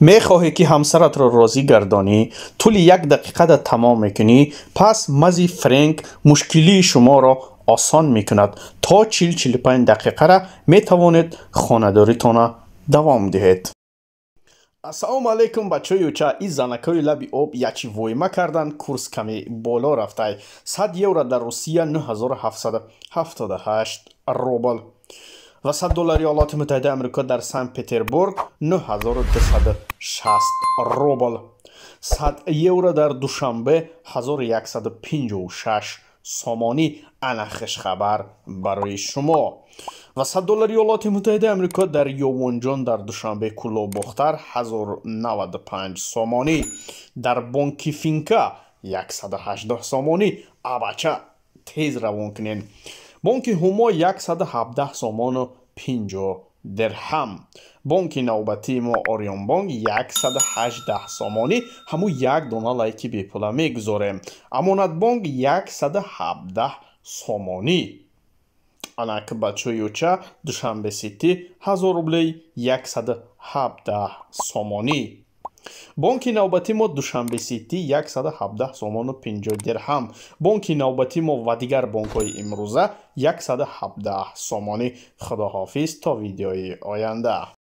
Мехоҳӣ, ки ҳамсаратро розӣ гардонӣ, тӯли як дақиқада тамом мекунӣ, пас мази Френк мушкилии шуморо осон мекунад. То 40-45 дақиқара метавонед хонадоритона давом диҳед. Ассалому алайкум, бачаҳои уча. И занакҳои лаби об ячи войма кардан, курс каме боло рафтай. 100 евро дар Русия 9778 рубл ва 100 доллари Иёлоти Муттаҳидаи Амрико дар Санкт Петербург 9260 рубл, 100 евро дар Душанбе 1156 сомонӣ. Ана хушхабар барои шумо. Ва 100 доллари Иёлоти Муттаҳидаи Амрико дар Ёвонҷон дар Душанбе, Кӯлоб, Бохтар 1095 сомонӣ, дар бонки Финка 118 сомонӣ. Абача, тез равон кунед. Бонки Ҳумо 117 сомону 50 дирҳам. Бонки навбатии мо Ориёнбонк 118 сомонӣ. Ҳамун як дона лайки бепула мегузорем. Амонатбонк 117 сомонӣ. Анак, бачаҳои уча, Душанбе Сити 1000 рублей 117 сомонӣ. Бонки навбатии мо Душанбе Сити 117 сомону 50 дирҳам. Бонки навбатии мо ва дигар бонкҳои имрӯза 117 сомонӣ. Худоҳофиз, то видеои оянда.